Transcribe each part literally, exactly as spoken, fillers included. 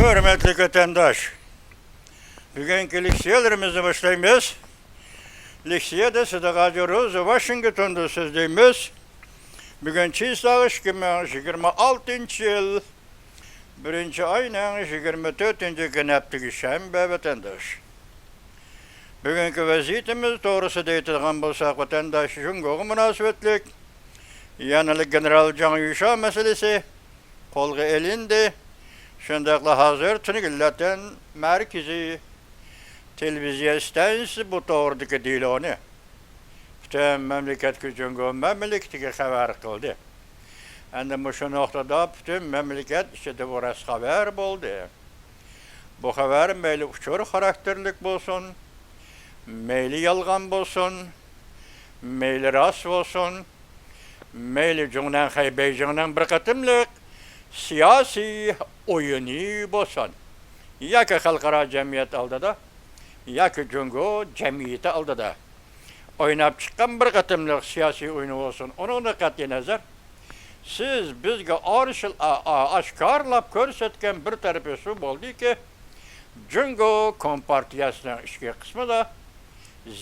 ھۆرمەتلىك ۋەتەنداش، بۈگۈنكى لېكسىيەلىرىمىزنى باشلايمىز. لېكسىيەدە سىدىق ھاجى روزى ۋاشىنگتوندا سۆزلەيمىز. بۈگۈن چىسلاغ ئىككى مىڭ يىگىرمە ئالتىنچى يىل، بىرىنچى ئاينىڭ يىگىرمە تۆتىنچى كۈنى، ھەپتىكى شەنبە، ۋەتەنداش. بۈگۈنكى ۋەزىيىتىمىز توغرىسىدا ئېيتىدىغان بولساق، ۋەتەنداش، جۇڭگوغا مۇناسىۋەتلىك يەنىلا گېنېرال جاڭ يۈشا مەسىلىسى قولغا ئېلىندى. شۇنداقلا ھازىر تۈنۈگۈنلەتەن مەركىزىي تېلېۋىزىيە ئىستانسىسى بۇ توغرىدىكى دېلونى پۈتۈن مەملىكەتكە، جۇڭگو مەملىكىتىگە خەۋەر قىلدى. ئەمدى مۇشۇ نۇقتىدا پۈتۈن مەملىكەت ئىچىدە بۇ راست خەۋەر بولدى. بۇ خەۋەر مەيلى ئۇچۇر خاراكتېرلىك بولسۇن، مەيلى يالغان بولسۇن، مەيلى راست بولسۇن، مەيلى جۇڭنەنخەي بېيجىڭنىڭ بىر قېتىملىق سىياسىي ئويۇنى بولسۇن، ياكى خەلقئارا جەمئىيەت ئالدىدا، ياكى جۇڭگو جەمئىيىتى ئالدىدا ئويناپ چىققان بىر قېتىملىق سىياسىي ئويۇنى بولسۇن، ئۇنىڭدىن قەتئىينەزەر، سىز بىزگە ئارشىل-، ئا-، ئا-، ئاشكارىلاپ كۆرسەتكەن بىر تەرىپى شۇ بولدىكى، جۇڭگو كومپارتىيەسىنىڭ ئىچكى قىسمىدا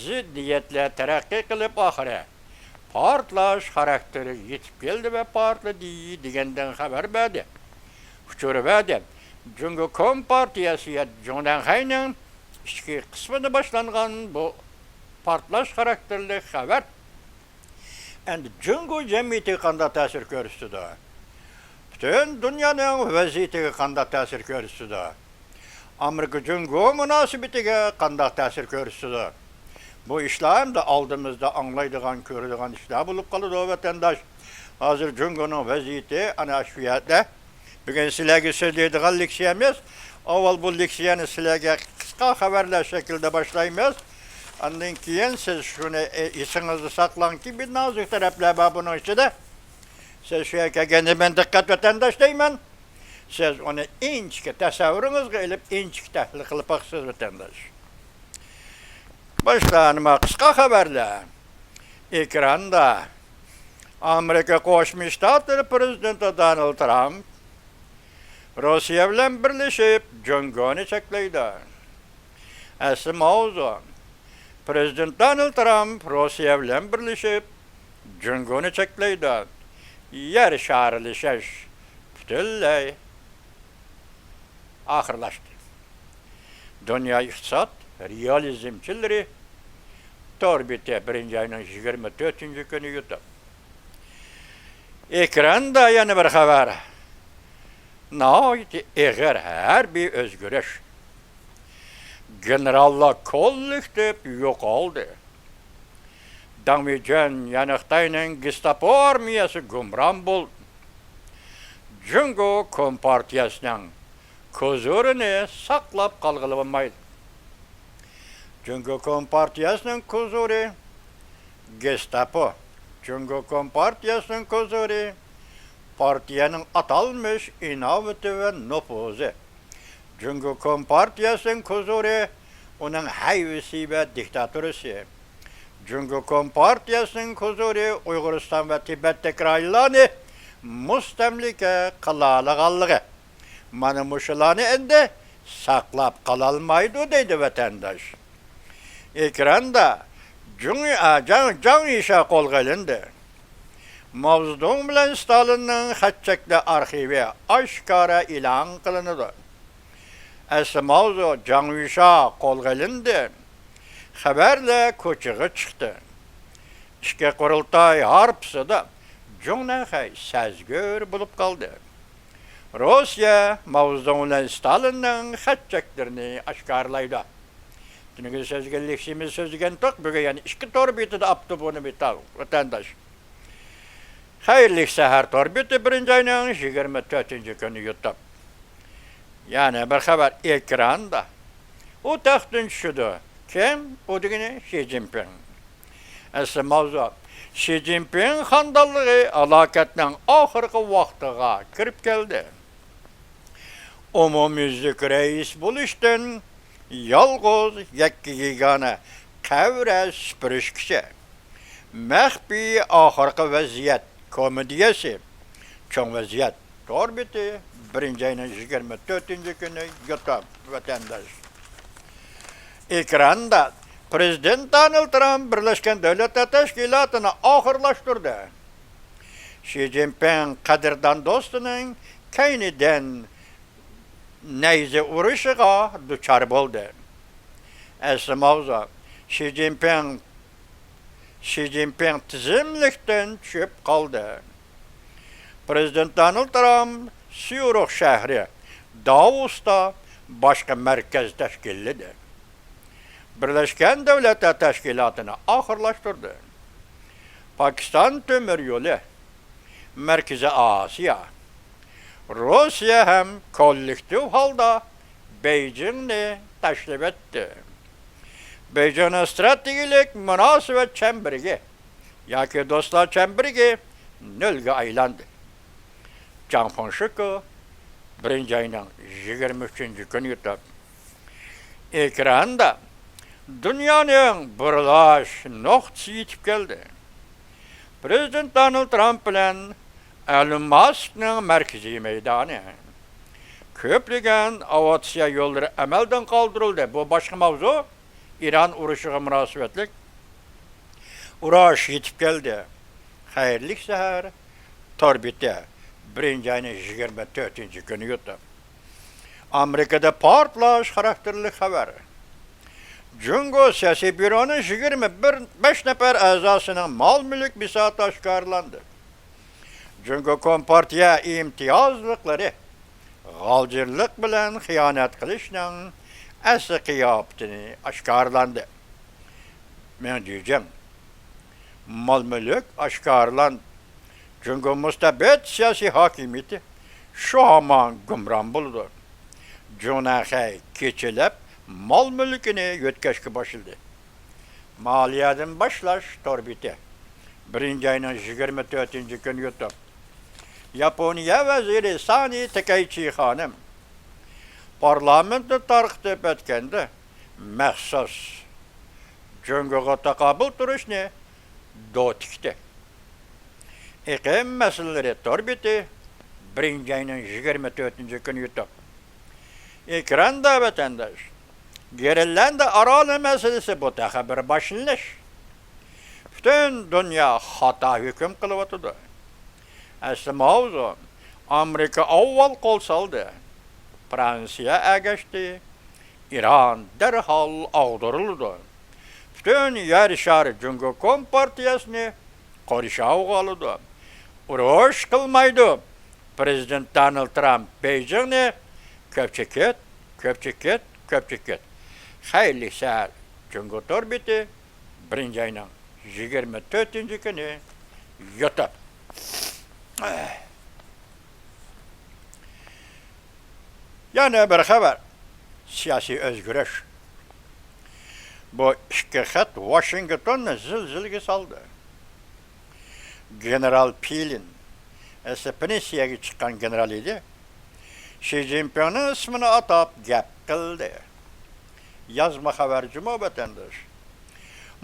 زىددىيەتلەر تەرەققىي قىلىپ، ئاخىرى پارتلاش خاراكتېرىگە يېتىپ كەلدى ۋە پارتلىدى دېگەندىن خەۋەر بەردى، ئۇچۇر بەردى. جۇڭگو كومپارتىيەسى يا جۇڭنەنخەينىڭ ئىچكى قىسمىدا باشلانغان بۇ پارتلاش خاراكتېرلىك خەۋەر ئەمدى جۇڭگو جەمئىيىتىگە قانداق تەسىر كۆرسىتىدۇ؟ پۈتۈن دۇنيانىڭ ۋەزىيىتىگە قانداق تەسىر كۆرسىتىدۇ؟ ئامېرىكا جۇڭگو مۇناسىۋىتىگە قانداق تەسىر كۆرسىتىدۇ؟ بۇ ئىشلار ئەمدى ئالدىمىزدا ئاڭلايدىغان، كۆرىدىغان ئىشلار بولۇپ قالىدۇ، ۋەتەنداش. ھازىر جۇڭگونىڭ ۋەزىيىتى ئەنە شۇ يەردە. بۈگۈن سىلەرگە سۆزلەيدىغان لېكسىيەمىز، ئاۋۋال بۇ لېكسىيەنى سىلەرگە قىسقا خەۋەرلەر شەكلىدە باشلايمىز. ئاندىن كېيىن سىز شۇنى، ئې، ئېسىڭىزدە ساقلاڭكى، بىر نازۇك تەرەپلەر بار بۇنىڭ ئىچىدە. سىز شۇ يەرگە كەلگەندە مەن دىققەت ۋەتەنداش دەيمەن. سىز ئۇنى ئىنچىكە تەسەۋۋۇرىڭىزغا ئېلىپ، ئىنچىكە تەھلىل قىلىپ باقىسىز، ۋەتەنداش. باشتا نېمە قىسقا خەۋەرلەر. ئېكراندا ئامېرىكا قوشما شتاتلىرى پرېزىدېنتى دونالد ترامپ روسىيە بىلەن بىرلىشىپ جۇڭگونى چەكلەيدۇ. ئەسلى ماۋزۇ، پرېزىدېنت دونالد ترامپ روسىيە بىلەن بىرلىشىپ جۇڭگونى چەكلەيدۇ. يەر شارىلىشىش پۈتۈنلەي ئاخىرلاشتى. دۇنيا ئىقتىساد رېئالىزمچىلىرى تور بېتى بىرىنچى ئاينىڭ يىگىرمە تۆتىنچى كۈنى يۇتۇپ. ئېكراندا يەنە بىر خەۋەر. ناھايىتى ئېغىر ھەربىي ئۆزگىرىش. گېنېراللار كوللېكتىپ يوقالدى. داڭ ۋېيجۈەن، يەنى خىتاينىڭ گېستاپو ئارمىيەسى گۇمران بولدى. جۇڭگو كومپارتىيەسىنىڭ كوزۇرىنى ساقلاپ قالغىلى بولمايدۇ. جۇڭگو كومپارتىيەسىنىڭ كوزۇرى گېستاپو. جۇڭگو كومپارتىيەسىنىڭ كوزۇرى پارتىيەنىڭ ئاتالمىش ئىناۋىتى ۋە نوپۇزى. جۇڭگو كومپارتىيەسىنىڭ كوزۇرى ئۇنىڭ ھەيۋىسى ۋە دىكتاتۇرىسى. جۇڭگو كومپارتىيەسىنىڭ كوزۇرى ئۇيغۇرىستان ۋە تىبەتتىكى رايونلارنى مۇستەملىكە قىلالىغانلىقى. مانا مۇشۇلارنى ئەمدى ساقلاپ قالالمايدۇ، دەيدۇ ۋەتەنداش. ئېكراندا جۇڭ، ئا، جاڭ، جاڭ يىشا قولغا ئېلىندى. ماۋزېدۇڭ بىلەن ستالىننىڭ خەت-چەكلىك ئارخىۋى ئاشكارا ئېلان قىلىنىدۇ. ئەسلى ماۋزۇ، جاڭ يىشا قولغا ئېلىندى. خەۋەرلەر كوچىغا چىقتى. ئىككى قۇرۇلتاي ھارپىسىدا جۇڭنەنخەي سەزگۈر بولۇپ قالدى. روسىيە ماۋزېدۇڭ بىلەن ستالىننىڭ خەت-چەكلىرىنى ئاشكارىلايدۇ. تۈنۈگۈن سۆزلىگەن لېكسىيىمىز سۆزلىگەنتۇق، بۈگۈن يەنە ئىككى تور بېتىدە ئاپتۇ بۇنى بىتاۋ، ۋەتەنداش. خەيرلىك سەھەر تور بېتى، بىرىنچى ئاينىڭ يىگىرمە تۆتىنچى كۈنى يۇتۇپ. يەنە بىر خەۋەر ئېكراندا. ئۇ تەختتىن چۈشىدۇ. كىم؟ ئۇ دېگىنى شى جىنپىڭ. ئەسلى ماۋزۇ، شى جىنپىڭ خانىدانلىقى ھالاكەتنىڭ ئاخىرقى ۋاقتىغا كىرىپ كەلدى. ئومۇميۈزلۈك رەئىس بولۇشتىن يالغۇز يەككە يېگانە قەبرە سۈپۈرۈشكىچە، مەخپىي ئاخىرقى ۋەزىيەت كومېدىيەسى، چوڭ ۋەزىيەت تور بېتى، بىرىنچى ئاينىڭ يىگىرمە تۆتىنچى كۈنى يۇتۇپ ۋەتەنداش. ئېكراندا پرېزىدېنت دونالد ترامپ بىرلەشكەن دۆلەتلەر تەشكىلاتىنى ئاخىرلاشتۇردى. شى جىنپىڭ قەدىردان دوستىنىڭ كەينىدىن نەيزە ئۇرۇشىغا دۇچار بولدى. ئەسلى ماۋزۇ، شى جىنپىڭ، شى جىنپىڭ تىزىملىكتىن چۈشۈپ قالدى. پرېزىدېنت دونالد ترامپ سيۇرۇخ شەھىرى داۋوستا باشقا مەركەز تەشكىللىدى. بىرلەشكەن دۆلەتلەر تەشكىلاتىنى ئاخىرلاشتۇردى. پاكىستان تۆمۈر يولى، مەركىزىي ئاسىيا، روسىيە ھەم كوللېكتىپ ھالدا بېيجىڭنى تاشلىۋەتتى. بېيجىڭنىڭ ئىستراتېگىيەلىك مۇناسىۋەت چەمبىرىكى ياكى دوستلار چەمبىرىكى نۆلگە ئايلاندى. جاڭ فېڭشىكو بىرىنچى ئاينىڭ يىگىرمە ئۈچىنچى كۈنى يۇتۇپ، ئېكراندا دۇنيانىڭ بۇرۇلۇش نۇقتىسى يېتىپ كەلدى. پرېزىدېنت دونالد ترامپ بىلەن ئېلون ماسكنىڭ مەركىزىي مەيدانى. كۆپلىگەن ئاۋىئاتسىيە يوللىرى ئەمەلدىن قالدۇرۇلدى. بۇ باشقا ماۋزۇ. ئىران ئۇرۇشىغا مۇناسىۋەتلىك ئۇرۇش يېتىپ كەلدى. خەيرلىك سەھەر تور بېتى بىرىنچى ئاينىڭ يىگىرمە تۆتىنچى كۈنى يۇتۇپ، ئامېرىكىدا پارتلاش خاراكتېرلىك خەۋەر. جۇڭگو سىياسىي بيۇرونىڭ يىگىرمە بىر، بەش نەپەر ئەزاسىنىڭ مال مۈلۈك بىساتى ئاشكارىلاندى. جۇڭگو كومپارتىيە ئىمتىيازلىقلىرى غالجىرلىق بىلەن خىيانەت قىلىشنىڭ ئەسلى قىياپىتىنى ئاشكارىلاندى. مېڭ جىجىڭ، مال مۈلۈك ئاشكارىلاندى. جۇڭگو مۇستەبىت سىياسىي ھاكىمىيىتى شۇ ھامان گۇمران بولىدۇ. جۇڭنەنخەي كېچىلەپ مال مۈلكىنى يۆتكەشكە باشلىدى. مالىيەدىن باشلاش تور بېتى بىرىنچى ئاينىڭ يىگىرمە تۆتىنچى كۈنى يۇتۇپ، ياپونىيە ۋەزىرى سانى تېكەيچى خانىم پارلامېنتنى تارقىتىپ ئۆتكەندە، مەخسۇس جۇڭگوغا تاقابىل تۇرۇشنى دو تىكتى. ئېقىم مەسىلىلىرى تور بېتى بىرىنچى ئاينىڭ يىگىرمە تۆتىنچى كۈنى يۇتۇپ، ئېكراندا ۋەتەنداش، گرېنلاندىيە ئارالى مەسىلىسى بۇ تېخى بىر باشلىنىش. پۈتۈن دۇنيا خاتا ھۆكۈم قىلىۋاتىدۇ. ئەسلى ماۋزۇ، ئامېرىكا ئاۋۋال قول سالدى، فرانسىيە ئەگەشتى، ئىران دەرھال ئاغدۇرۇلىدۇ. پۈتۈن يەر شارى جۇڭگو كومپارتىيەسىنى قورشاۋغا ئالىدۇ. ئۇرۇش قىلمايدۇ. پرېزىدېنت دونالد ترامپ بېيجىڭنى كۆپ چېكىت، كۆپ چېكىت، كۆپ چېكىت. خەيرلىك سەھەر جۇڭگو تور بېتى بىرىنچى ئاينىڭ يىگىرمە تۆتىنچى كۈنى يۇتۇپ. يەنە بىر خەۋەر. سىياسىي ئۆزگىرىش. بۇ ئىككى خەت ۋاشىنگتوننى زىلزىلىگە سالدى. گېنېرال پىلىن، ئەسلى پېنسىيەگە چىققان گېنېرال ئىدى، شى جىنپىڭنىڭ ئىسمىنى ئاتاپ گەپ قىلدى. يازما خەۋەر جۇمۇ ۋەتەنداش.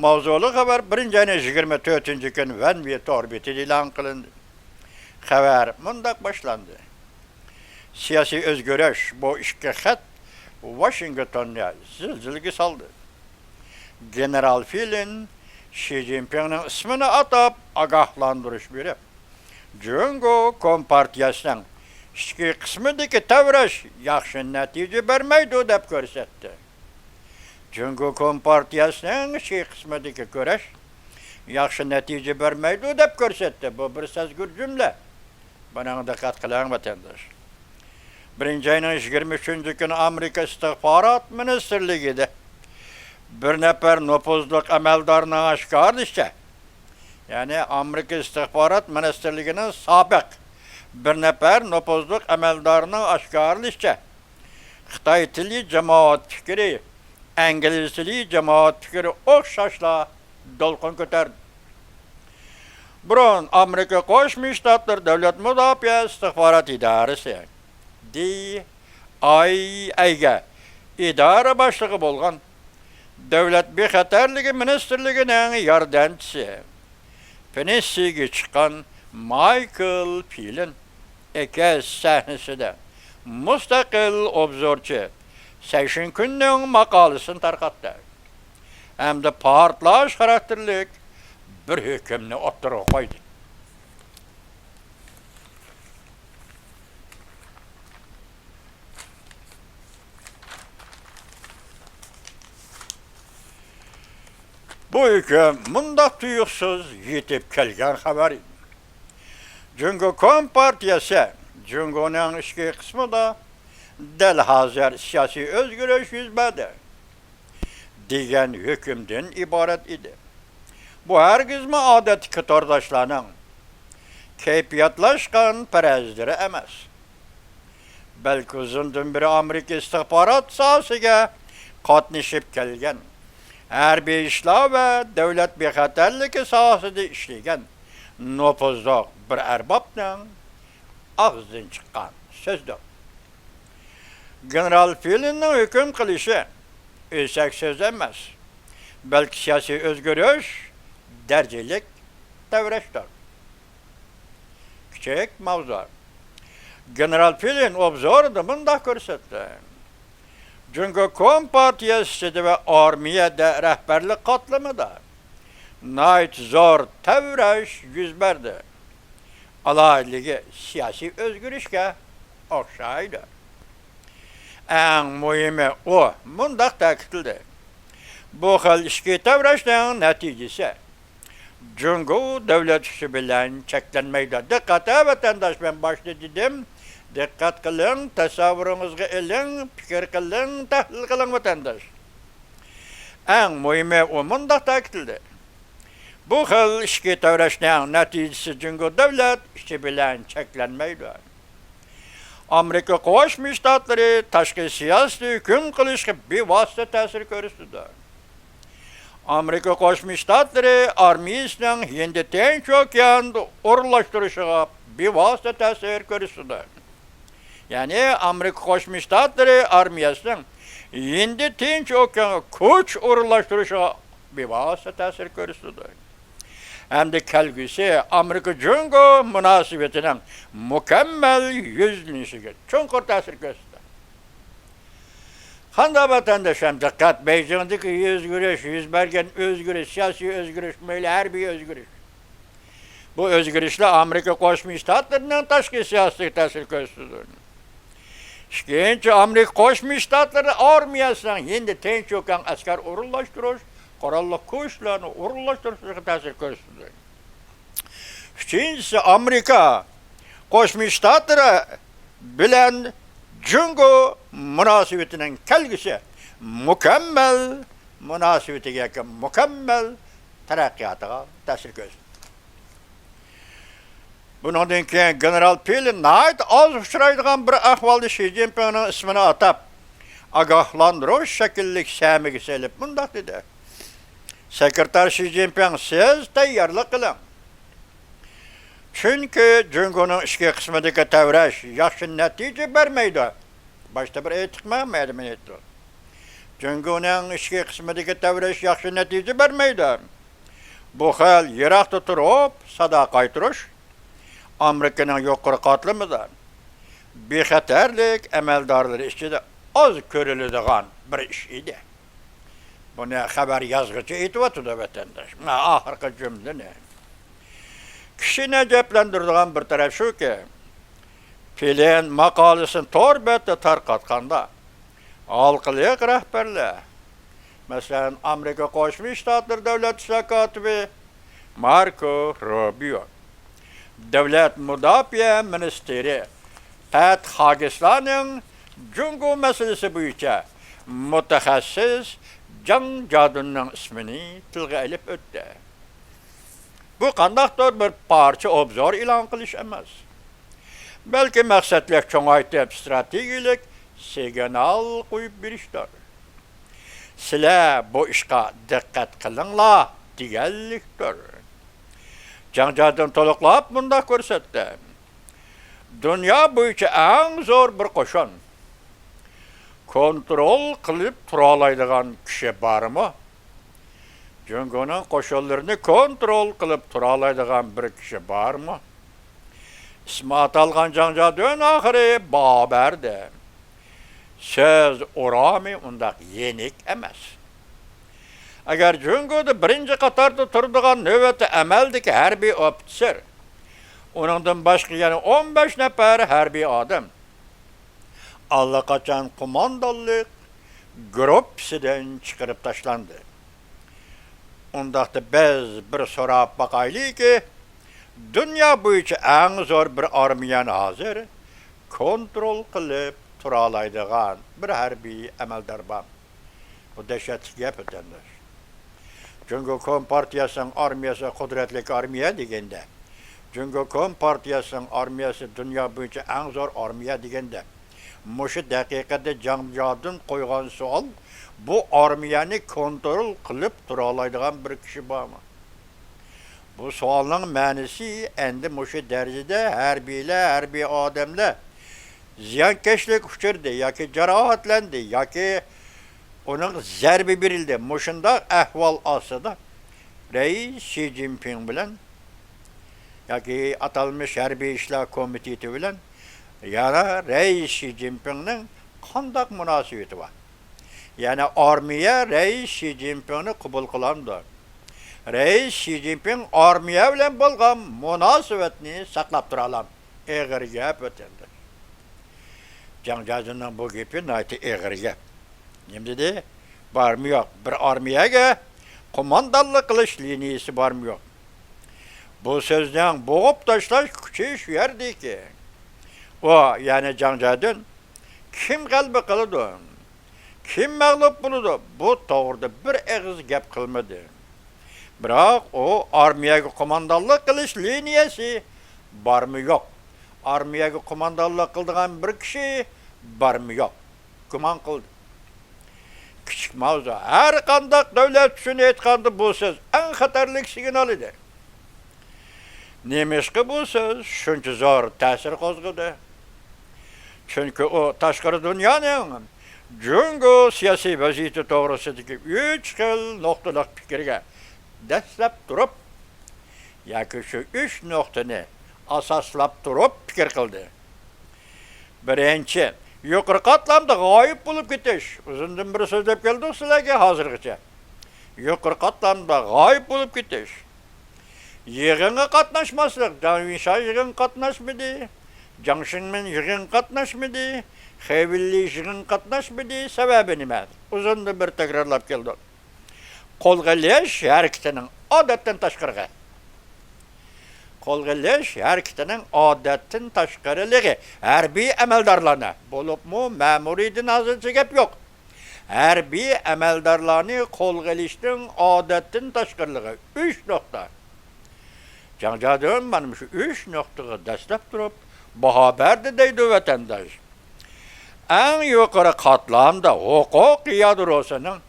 ماۋزۇلۇق خەۋەر بىرىنچى ئاينىڭ يىگىرمە تۆتىنچى كۈنى ۋەنۋى تور بېتىدە ئېلان قىلىندى. خەۋەر مۇنداق باشلاندى. سىياسىي ئۆزگىرىش، بۇ ئىككى خەت ۋاشىنگتوننى زىلزىلىگە سالدى. گېنېرال فىلىن شى جىنپىڭنىڭ ئىسمىنى ئاتاپ ئاگاھلاندۇرۇش بېرىپ، جۇڭگو كومپارتىيەسىنىڭ ئىچكى قىسمىدىكى تەۋرەش ياخشى نەتىجە بەرمەيدۇ دەپ كۆرسەتتى. جۇڭگو كومپارتىيەسىنىڭ ئىچكى قىسمىدىكى كۈرەش ياخشى نەتىجە بەرمەيدۇ دەپ كۆرسەتتى. بۇ بىر سەزگۈر جۈملە. بۇنىڭغا دىققەت قىلىڭ، ۋەتەنداش. بىرىنچى ئاينىڭ يىگىرمە ئۈچىنچى كۈنى ئامېرىكا ئىستىخبارات مىنىستىرلىكىدە بىر نەپەر نوپۇزلۇق ئەمەلدارنىڭ ئاشكارىلىشىچە، يەنى ئامېرىكا ئىستىخبارات مىنىستىرلىكىنىڭ سابىق بىر نەپەر نوپۇزلۇق ئەمەلدارنىڭ ئاشكارىلىشىچە، خىتاي تىلى جامائەت پىكرى، ئىنگلىز تىلى جامائەت پىكرى ئوخشاشلا دولقۇن كۆتەردى. بۇرۇن ئامېرىكا قوشما شتاتلىرى دۆلەت مۇداپىئە ئىستىخبارات ئىدارىسى، دى ئاي ئەيگە ئىدارە باشلىقى بولغان دۆلەت بىخەتەرلىكى مىنىستىرلىكىنىڭ ياردەمچىسى، پېنسىيەگە چىققان مايكل پىلىن ئەكس سەھىپىسىدە مۇستەقىل ئوبزورچى سەيشىنكۈننىڭ ماقالىسىنى تارقاتتى ھەمدە پارتلاش خاراكتېرلىك بىر ھۆكۈمنى ئوتتۇرىغا قويدى. بۇ ھۆكۈم مۇنداق تۇيۇقسىز يېتىپ كەلگەن خەۋەر ئىدى. جۇڭگو كومپارتىيەسى جۇڭگونىڭ ئىچكى قىسمىدا دەل ھازىر سىياسىي ئۆزگىرىش يۈز بەردى دېگەن ھۆكۈمدىن ئىبارەت ئىدى. بۇ ھەرگىزمۇ ئادەتتىكى تورداشلارنىڭ كەيپىياتلاشقان پەرەزلىرى ئەمەس، بەلكى ئۇزۇندىن بېرى ئامېرىكا ئىستىخبارات ساھەسىگە قاتنىشىپ كەلگەن، ھەربىي ئىشلار ۋە دۆلەت بىخەتەرلىكى ساھەسىدە ئىشلىگەن نوپۇزلۇق بىر ئەربابنىڭ ئاغزىدىن چىققان سۆزدۇر. گېنېرال فىلىننىڭ ھۆكۈم قىلىشى ئۆسەك سۆز ئەمەس، بەلكى سىياسىي ئۆزگىرىش، دەرىجىلىك تەۋرەشتۇر. كىچىك ماۋزۇ. گېنېرال فىلىن ئوبزورىدا مۇنداق كۆرسەتتى: جۇڭگو كومپارتىيەسى ئىچىدە ۋە ئارمىيەدە رەھبەرلىك قاتلىمىدا ناھايىتى زور تەۋرەش يۈز بەردى. ئالاھىدىلىكى سىياسىي ئۆزگىرىشكە ئوخشايدۇ. ئەڭ مۇھىمى، ئۇ مۇنداق تەكىتلىدى: بۇ خىل ئىچكى تەۋرەشنىڭ نەتىجىسى جۇڭگو دۆلەت كۈچى بىلەن چەكلەنمەيدۇ. دىققەت ھە، ۋەتەنداش، مەن باشتا دېدىم. دىققەت قىلىڭ، تەسەۋۋۇرىڭىزغا ئېلىڭ، پىكىر قىلىڭ، تەھلىل قىلىڭ، ۋەتەنداش. ئەڭ مۇھىمى، ئۇ مۇنداق تەكىتلىدى: بۇ خىل ئىچكى تەۋرەشنىڭ نەتىجىسى جۇڭگو دۆلەت ئىچى بىلەن چەكلەنمەيدۇ. ئامېرىكا قوشما شتاتلىرى تاشقى سىياسىتى ھۆكۈم قىلىشقا بىۋاسىتە تەسىر كۆرسىتىدۇ. ئامېرىكا قوشما شتاتلىرى ئارمىيىسىنىڭ ھىندى تىنچ ئوكياندا ئورۇنلاشتۇرۇشىغا بىۋاسىتە تەسىر كۆرسىتىدۇ. يەنى ئامېرىكا قوشما شتاتلىرى ئارمىيەسىنىڭ ھىندى تىنچ ئوكيانغا كۈچ ئورۇنلاشتۇرۇشىغا بىۋاسىتە تەسىر كۆرسىتىدۇ. ھەمدە كەلگۈسى ئامېرىكا جۇڭگو مۇناسىۋىتىنىڭ مۇكەممەل يۈزلىنىشىگە چوڭقۇر تەسىر كۆرسىتىدۇ. قانداق ۋەتەنداش ھەم دىققەت، بېيجىڭدىكى ئۆزگىرىش، يۈز بەرگەن ئۆزگىرىش، سىياسىي ئۆزگىرىش، مەيلى ھەربىي ئۆزگىرىش، بۇ ئۆزگىرىشلەر ئامېرىكا قوشما شتاتلىرىنىڭ تاشقى سىياسىتىگە تەسىر كۆرسىتىدۇ. ئىككىنچى، ئامېرىكا قوشما شتاتلىرى ئارمىيەسىنىڭ ھىندى تىنچ ئوكيان ئەسكەر ئورۇنلاشتۇرۇش، قوراللىق كۈچلەرنى ئورۇنلاشتۇرۇشىغا تەسىر كۆرسىتىدۇ. ئۈچىنچىسى، ئامېرىكا قوشما شتاتلىرى بىلەن جۇڭگو مۇناسىۋىتىنىڭ كەلگۈسى مۇكەممەل مۇناسىۋىتىگە ياكى مۇكەممەل تەرەققىياتىغا تەسىر كۆرسىتىدۇ. بۇنىڭدىن كېيىن گېنېرال پىلىن ناھايىتى ئاز ئۇچرايدىغان بىر ئەھۋالدا شى جىنپىڭنىڭ ئىسمىنى ئاتاپ، ئاگاھلاندۇرۇش شەكىللىك سەھىپىگە سېلىپ مۇنداق دېدى: سېكرېتار شى جىنپىڭ، سىز تەييارلىق قىلىڭ. چۈنكى جۇڭگونىڭ ئىچكى قىسمىدىكى تەۋرەش ياخشى نەتىجە بەرمەيدۇ. باشتا بىر ئېيتتۇقمۇ؟ مەيلى، مەن ئېيتتىم. جۇڭگونىڭ ئىچكى قىسمىدىكى تەۋرەش ياخشى نەتىجە بەرمەيدۇ. بۇ خىل يىراقتا تۇرۇپ سادا قايتۇرۇش ئامېرىكىنىڭ يۇقىرى قاتلىمىدا بىخەتەرلىك ئەمەلدارلىرى ئىچىدە ئاز كۆرۈلىدىغان بىر ئىش ئىدى. بۇنى خەۋەر يازغۇچى ئېيتىۋاتىدۇ، ۋەتەنداش. مانا ئاخىرقى جۈملىنى. كىشىنى ئەجەبلەندۈرىدىغان بىر تەرەپ شۇكى، پىلىن ماقالىسىنى تور بەتتە تارقاتقاندا، ھالقىلىق رەھبەرلەر، مەسىلەن، ئامېرىكا قوشما شتاتلىرى دۆلەت ئىشلار كاتىپى ماركو روبىيو، دۆلەت مۇداپىئە مىنىستىرى پەت خاگېسلارنىڭ جۇڭگو مەسىلىسى بويىچە مۇتەخەسسىس جاڭ جادۇننىڭ ئىسمىنى تىلغا ئېلىپ ئۆتتى. بۇ قانداقتۇر بىر پارچە ئوبزور ئېلان قىلىش ئەمەس، بەلكى مەقسەتلىك چوڭايتىپ، ئىستراتېگىيەلىك سىگنال قويۇپ بېرىشتۇر. سىلەر بۇ ئىشقا دىققەت قىلىڭلار دېگەنلىكتۇر. جاڭ جادۇن تولۇقلاپ مۇنداق كۆرسەتتى: دۇنيا بويىچە ئەڭ زور بىر قوشۇن. كونترول قىلىپ تۇرالايدىغان كىشى بارمۇ؟ جۇڭگونىڭ قوشۇنلىرىنى كونترول قىلىپ تۇرالايدىغان بىر كىشى بارمۇ؟ ئىسمى ئاتالغان جاڭ جيادۈن ئاخىرى باھا بەردى. سۆز ئورامى ئۇنداق يېنىك ئەمەس. ئەگەر جۇڭگودا بىرىنچى قاتاردا تۇرىدىغان نۆۋەتتە ئەمەلدىكى ھەربىي ئوفىتسېر، ئۇنىڭدىن باشقا يەنە ئون بەش نەپەر ھەربىي ئادەم ئاللىقاچان قوماندانلىق گۇرۇپپىسىدىن چىقىرىپ تاشلاندى. ئۇنداقتا بىز بىر سوراپ باقايلىكى، دۇنيا بويىچە ئەڭ زور بىر ئارمىيەنى ھازىر كونترول قىلىپ تۇرالايدىغان بىر ھەربىي ئەمەلدار بار. بۇ دەھشەتلىك گەپ، ۋەتەنداش. جۇڭگو كومپارتىيەسىنىڭ ئارمىيەسى قۇدرەتلىك ئارمىيە دېگەندە، جۇڭگو كومپارتىيەسىنىڭ ئارمىيەسى دۇنيا بويىچە ئەڭ زور ئارمىيە دېگەندە، مۇشۇ دەقىقىدە جاڭ جيادۈن قويغان سوئال، بۇ ئارمىيەنى كونترول قىلىپ تۇرالايدىغان بىر كىشى بارمۇ؟ بۇ سوئالنىڭ مەنىسى ئەندى مۇشۇ دەرىجىدە ھەربىيلەر، ھەربىي ئادەملەر زىيانكەشلىككە ئۇچرىدى ياكى جاراھەتلەندى ياكى ئۇنىڭغا زەربە بېرىلدى. مۇشۇنداق ئەھۋال ئاستىدا رەئىس شى جىنپىڭ بىلەن ياكى ئاتالمىش ھەربىي ئىشلار كومىتېتى بىلەن يەنە رەئىس شى جىنپىڭنىڭ قانداق مۇناسىۋىتى بار؟ يەنى ئارمىيە رەئىس شى جىنپىڭنى قوبۇل قىلامدۇ؟ رەئىس شى جىنپىڭ ئارمىيە بىلەن بولغان مۇناسىۋەتنى ساقلاپ تۇرالام؟ ئېغىر گەپ، ۋەتەنداش. جاڭ جيادۈننىڭ بۇ گېپى ناھايىتى ئېغىر گەپ. نېمە دېدى؟ بارمۇ يوق؟ بىر ئارمىيەگە قوماندانلىق قىلىش لىنىيىسى بارمۇ يوق؟ بۇ سۆزنىڭ بوغۇپ تاشلاش كۈچى شۇ يەردىكى. ئۇ، يەنى جاڭ جيادۈن، كىم غەلىبە قىلىدۇ؟ كىم مەغلۇپ بولىدۇ؟ بۇ توغرىدا بىر ئېغىز گەپ قىلمىدى. بىراق ئۇ ئارمىيەگە قوماندانلىق قىلىش لىنىيەسى بارمۇ يوق؟ ئارمىيەگە قوماندانلىق قىلىدىغان بىر كىشى بارمۇ يوق؟ گۇمان قىلدى. كىچىك ماۋزۇ، ھەر قانداق دۆلەت ئۈچۈن ئېيتقاندا بۇ سۆز ئەڭ خەتەرلىك سىگنال ئىدى. نېمىشقا بۇ سۆز شۇنچە زور تەسىر قوزغىدى؟ چۈنكى ئۇ تاشقىرى دۇنيانىڭ جۇڭگو سىياسىي ۋەزىيىتى توغرىسىدىكى ئۈچ خىل نۇقتىلىق پىكىرگە دەسلەپ تۇرۇپ، ياكى شۇ ئۈچ نۇقتىنى ئاساسلاپ تۇرۇپ پىكىر قىلدى. بىرىنچى، يۇقىرى قاتلامدا غايىب بولۇپ كېتىش. ئۇزۇندىن بېرى سۆزلەپ كەلدۇق سىلەرگە ھازىرغىچە. يۇقىرى قاتلامدا غايىب بولۇپ كېتىش. يىغىنغا قاتناشماسلىق. جاڭ ۋېيشاڭ يىغىنغا قاتناشمىدى. جاڭ شىڭمىن يىغىنغا قاتناشمىدى. خېي ۋېنلى يىغىنغا قاتناشمىدى. سەۋەبى نېمە؟ ئۇزۇندىن بېرى تەكرارلاپ كەلدۇق. قولغا ئېلىش ھەرىكىتىنىڭ ئادەتتىن تاشقىرىغا. قولغا ئېلىش ھەرىكىتىنىڭ ئادەتتىن تاشقىرىلىقى ھەربىي ئەمەلدارلارنى، بولۇپمۇ مەمۇرىيدىن ھازىرچە گەپ يوق. ھەربىي ئەمەلدارلارنى قولغا ئېلىشنىڭ ئادەتتىن تاشقىرىلىقى ئۈچ نۇقتا. جاڭ جيادۈن مانا مۇشۇ ئۈچ نۇقتىغا دەسلەپ تۇرۇپ باھا بەردى دەيدۇ ۋەتەنداش. ئەڭ يۇقىرى قاتلامدا ھوقۇق يادروسىنىڭ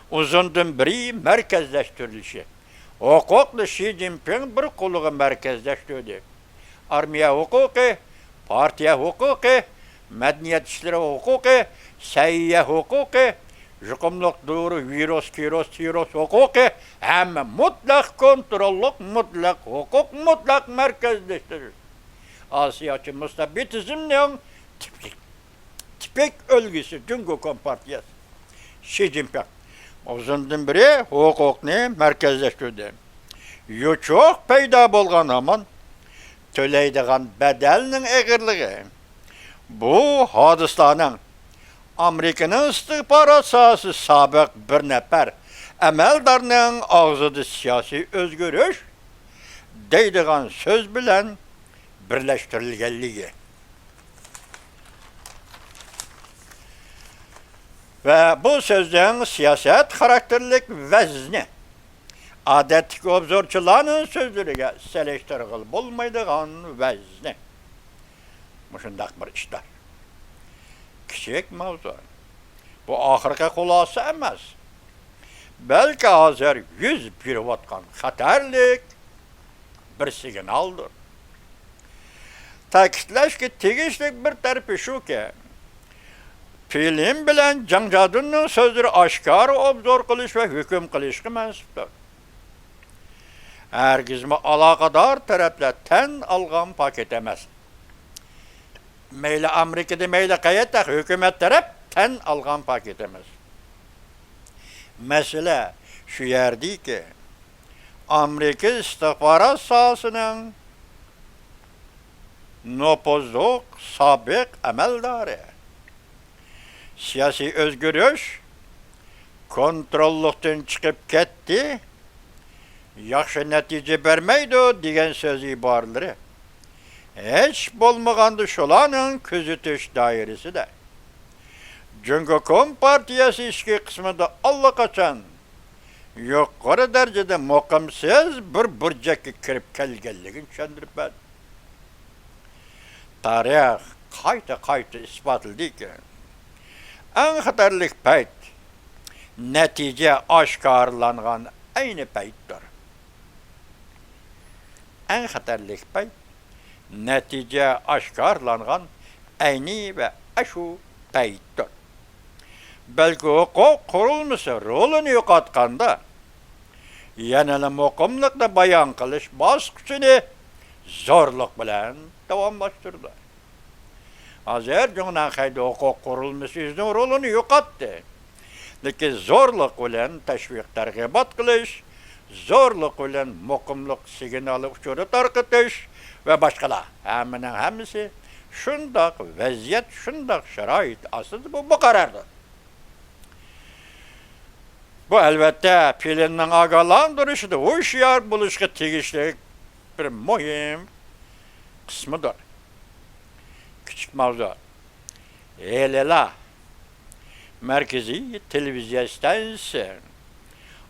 ئۇزۇندىن بېرى مەركەزلەشتۈرۈلۈشى. ھوقۇقنى شى جىنپىڭ بىر قولىغا مەركەزلەشتۈردى. ئارمىيە ھوقۇقى، پارتىيە ھوقۇقى، مەدەنىيەت ئىشلىرى ھوقۇقى، سەھىيە ھوقۇقى، يۇقۇملۇق دورا، ۋىرۇس، كىروس، تىروس ھوقۇقى، ھەممە مۇتلەق كونتروللۇق، مۇتلەق ھوقۇق، مۇتلەق مەركەزلەشتۈرۈش. ئاسىياچە مۇستەبىتىزمنىڭ تىپىك، تىپىك ئۈلگىسى جۇڭگو كومپارتىيەسى. شى جىنپىڭ ئۇزۇندىن بېرى ھوقۇقنى مەركەزلەشتۈردى. يوچۇق پەيدا بولغان ھامان تۆلەيدىغان بەدەلنىڭ ئېغىرلىقى. بۇ ھادىسىلەرنىڭ ئامېرىكىنىڭ ئىستىخبارات ساھەسى سابىق بىر نەپەر ئەمەلدارنىڭ ئاغزىدا سىياسىي ئۆزگىرىش دەيدىغان سۆز بىلەن بىرلەشتۈرۈلگەنلىكى ۋە بۇ سۆزنىڭ سىياسەت خاراكتېرلىك ۋەزنى ئادەتتىكى ئوبزورچىلارنىڭ سۆزلىرىگە سېلىشتۇرغىلى بولمايدىغان ۋەزنى. مۇشۇنداق بىر ئىشلار. كىچىك ماۋزۇ. بۇ ئاخىرقى خۇلاسە ئەمەس. بەلكى ھازىر يۈز بېرىۋاتقان خەتەرلىك بىر سىگنالدۇر. تەكىتلەشكە تېگىشلىك بىر تەرىپى شۇكى، فىلىم بىلەن جاڭ جيادۈننىڭ سۆزلىرى ئاشكارا ئوبزور قىلىش ۋە ھۆكۈم قىلىشقا مەنسۇپتۇر. ھەرگىزمۇ ئالاقىدار تەرەپلەر تەن ئالغان پاكىت ئەمەس. مەيلى ئامېرىكىدا، مەيلى قەيەردە ھۆكۈمەت تەرەپ تەن ئالغان پاكىت ئەمەس. مەسىلە شۇ يەردىكى، ئامېرىكا ئىستىخبارات ساھەسىنىڭ نوپۇزلۇق سابىق ئەمەلدارى، سىياسىي ئۆزگىرىش كونتروللۇقتىن چىقىپ كەتتى، ياخشى نەتىجە بەرمەيدۇ دېگەن سۆز ئىبارىلىرى ھېچ بولمىغاندا شۇلارنىڭ كۆزىتىش دائىرىسىدە. جۇڭگو كومپارتىيەسى ئىچكى قىسمىدا ئاللىقاچان يۇقىرى دەرىجىدە مۇقىمسىز بىر بۇرجەككە كىرىپ كەلگەنلىكىنى چۈشەندۈرۈپ بەردى. تارىخ قايتا-قايتا ئىسپاتلىدىكى، ئەڭ خەتەرلىك پەيت نەتىجە ئاشكارىلانغان ئەينى پەيتتۇر. ئەڭ خەتەرلىك پەيت نەتىجە ئاشكارىلانغان ئەينى ۋە ئاشۇ پەيتتۇر. بەلكى ھوقۇق قۇرۇلمىسى رولىنى يوقاتقاندا، يەنىلا مۇقىملىقنى بايان قىلىش باسقۇچىنى زورلۇق بىلەن داۋاملاشتۇرىدۇ. ھازىر جۇڭنەنخەيدە ھوقۇق قۇرۇلمىسى ئۆزىنىڭ رولىنى يوقاتتى. لېكىن زورلۇق بىلەن تەشۋىق تەرغىبات قىلىش، زورلۇق بىلەن مۇقىملىق سىگنالى ئۇچۇرى تارقىتىش ۋە باشقىلار، ھەممىنىڭ ھەممىسى شۇنداق ۋەزىيەت، شۇنداق شارائىت ئاستىدا بۇ، بۇ قاراردا. بۇ، ئەلۋەتتە، پېلىننىڭ ئاگاھلاندۇرۇشىدا ھوشيار بولۇشقا تېگىشلىك بىر مۇھىم قىسمىدۇر، كىچىك ماۋزۇ. ھېلىلا مەركىزىي تېلېۋىزىيە ئىستانسىسى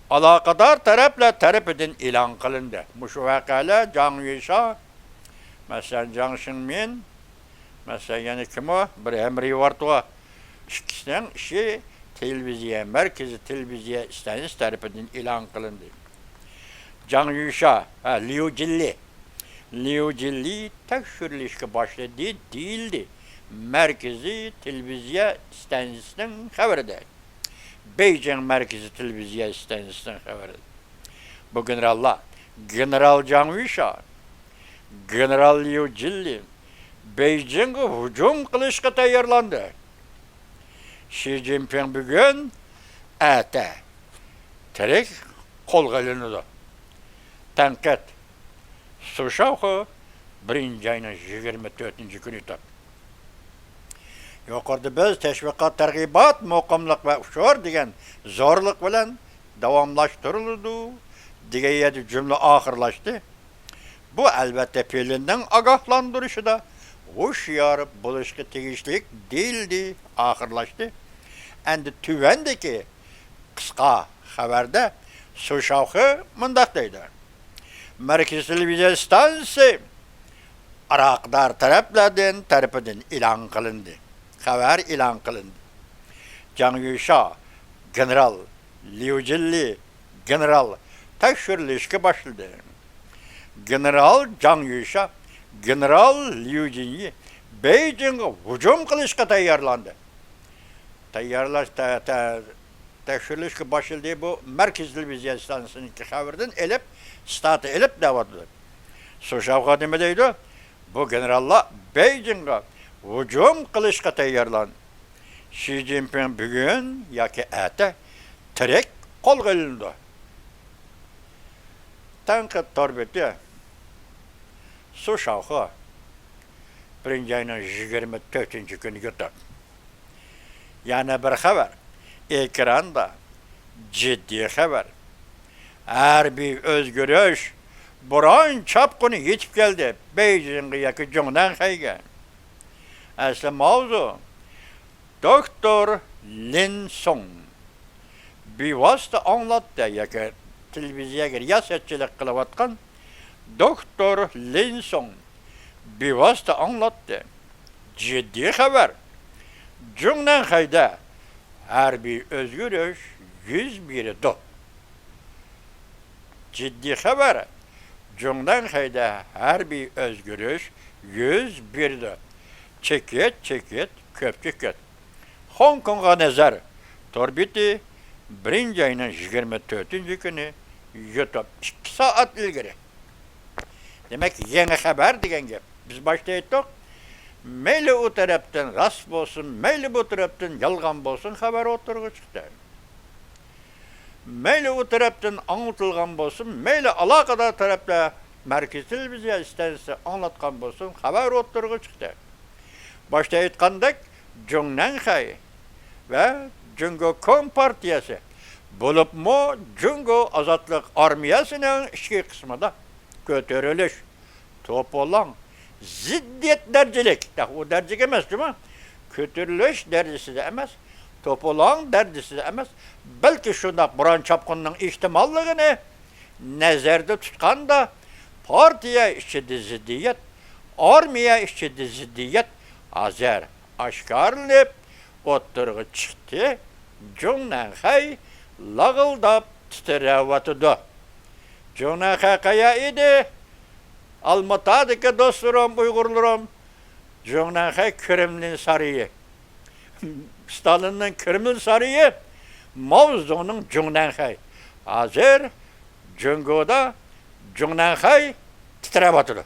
ئالاقىدار تەرەپلەر تەرىپىدىن ئېلان قىلىندى. مۇشۇ ۋەقەلەر جاڭ يۈشا، مەسىلەن، جاڭ شىڭمىن، مەسىلەن، يەنە كىم ئۇ؟ بىر ھەمرىيى بارتۇغۇ. ئىككىسىنىڭ ئىشى تېلېۋىزىيە، مەركىزىي تېلېۋىزىيە ئىستانسىسى تەرىپىدىن ئېلان قىلىندى. جاڭ يۈشا، ھە، ليۇ جىنلى. ليۇ جىنلى تەكشۈرۈلۈشكە باشلىدى، دېيىلدى مەركىزىي تېلېۋىزىيە ئىستانسىسىنىڭ خەۋىرىدە. بېيجىڭ مەركىزىي تېلېۋىزىيە ئىستانسىسىنىڭ خەۋىرىدە. بۇ گېنېراللار، گېنېرال جاڭ يۈشا، گېنېرال ليۇ جىنلى بېيجىڭغا ھۇجۇم قىلىشقا تەييارلاندى. شى جىنپىڭ بۈگۈن، ئەتە تىرىك قولغا ئېلىنىدۇ. تەنقىد. سۇ شاۋخې بىرىنچى ئاينىڭ يىگىرمە تۆتىنچى كۈنى يۈتۈپ. يۇقىرىدا بىز تەشۋىقات، تەرغىبات، مۇقىملىق ۋە ئۇچۇر دېگەن زورلۇق بىلەن داۋاملاشتۇرۇلىدۇ دېگەن يەردە جۈملە ئاخىرلاشتى. بۇ، ئەلۋەتتە، پېلىننىڭ ئاگاھلاندۇرۇشىدا ھوشيار بولۇشقا تېگىشلىك دېيىلدى، ئاخىرلاشتى. ئەمدى تۆۋەندىكى قىسقا خەۋەردە سۇ شاۋخې مۇنداق دەيدۇ: مەركىزىي تېلېۋىزىيە ئىستانسىسى ئالاقىدار تەرەپلەردىن، تەرىپىدىن ئېلان قىلىندى. خەۋەر ئېلان قىلىندى. جاڭ يۈشا، گېنېرال ليۇ جىنلى، گېنېرال تەكشۈرۈلۈشكە باشلىدى. گېنېرال جاڭ يۈشا، گېنېرال ليۇ جىنلى بېيجىڭغا ھۇجۇم قىلىشقا تەييارلاندى. تەييارلاش، تە-، تە-، تەكشۈرۈلۈشكە باشلىدى. بۇ مەركىزىي تېلېۋىزىيە ئىستانسىسىنىڭكى خەۋىرىدىن ئېلىپ، سىتاتا ئېلىپ دەۋاتىدۇ. سۇ شاۋخې نېمە دەيدۇ؟ بۇ گېنېراللار بېيجىڭغا ھۇجۇم قىلىشقا تەييارلاندى. شى جىنپىڭ بۈگۈن ياكى ئەتە تىرىك قولغا ئېلىنىدۇ. تەنقىد تور بېتى. سۇ شاۋخې بىرىنچى ئاينىڭ يىگىرمە تۆتىنچى كۈنى يۈتۈپ. يەنە بىر خەۋەر. ئېكراندا جىددىي خەۋەر. ھەربىي ئۆزگىرىش، بوران چاپقۇنى يېتىپ كەلدى بېيجىڭغا ياكى جۇڭنەنخەيگە. ئەسلى ماۋزۇ، دوكتور لىن سۇڭ بىۋاسىتە ئاڭلاتتى ياكى تېلېۋىزىيەگە رىياسەتچىلىك قىلىۋاتقان دوكتور لىن سۇڭ بىۋاسىتە ئاڭلاتتى. جىددىي خەۋەر. جۇڭنەنخەيدە ھەربىي ئۆزگىرىش يۈز بېرىدۇ. جىددىي خەۋەر. جۇڭنەنخەيدە ھەربىي ئۆزگىرىش يۈز بېرىدۇ. چېكىت، چېكىت، كۆپ چېكىت. خوڭكوڭغا نەزەر. تور بېتى، بىرىنچى ئاينىڭ يىگىرمە تۆتىنچى كۈنى، يۈتۈپ ئىككى سائەت ئىلگىرى. دېمەك، يېڭى خەۋەر دېگەن گەپ. بىز باشتا ئېيتتۇق، مەيلى ئۇ تەرەپتىن راست بولسۇن، مەيلى بۇ تەرەپتىن يالغان بولسۇن، خەۋەر ئوتتۇرىغا چىقتى. مەيلى ئۇ تەرەپتىن ئاڭلىتىلغان بولسۇن، مەيلى ئالاقىدار تەرەپلەر مەركىزىي تېلېۋىزىيە ئىستانسىسى ئاڭلاتقان بولسۇن، خەۋەر ئوتتۇرىغا چىقتى. باشتا ئېيتقاندەك، جۇڭنەنخەي ۋە جۇڭگو كومپارتىيەسى، بولۇپمۇ جۇڭگو ئازادلىق ئارمىيەسىنىڭ ئىچكى قىسمىدا كۆتۈرۈلۈش، توپىلاڭ، زىددىيەت دەرىجىلىك، ياق، ئۇ دەرىجىگە ئەمەس جۇمۇ، كۆتۈرۈلۈش دەرىجىسىدە ئەمەس، توپىلاڭ دەرىجىسىدە ئەمەس، بەلكى شۇنداق بوران چاپقۇننىڭ ئېھتىماللىقىنى نەزەردە تۇتقاندا، پارتىيە ئىچىدە زىددىيەت، ئارمىيە ئىچىدە زىددىيەت ھازىر ئاشكارىلىنىپ ئوتتۇرىغا چىقتى. جۇڭنەنخەي لاغىلداپ تىترەۋاتىدۇ. جۇڭنەنخەي قەيەر ئىدى؟ ئالماتادىكى دوستلىرىم، ئۇيغۇرلىرىم، جۇڭنەنخەي كرېملىن سارىيى. ستالىننىڭ كرېملىن سارىيى، ماۋزېدۇڭنىڭ جۇڭنەنخەي. ھازىر جۇڭگودا جۇڭنەنخەي تىترەۋاتىدۇ.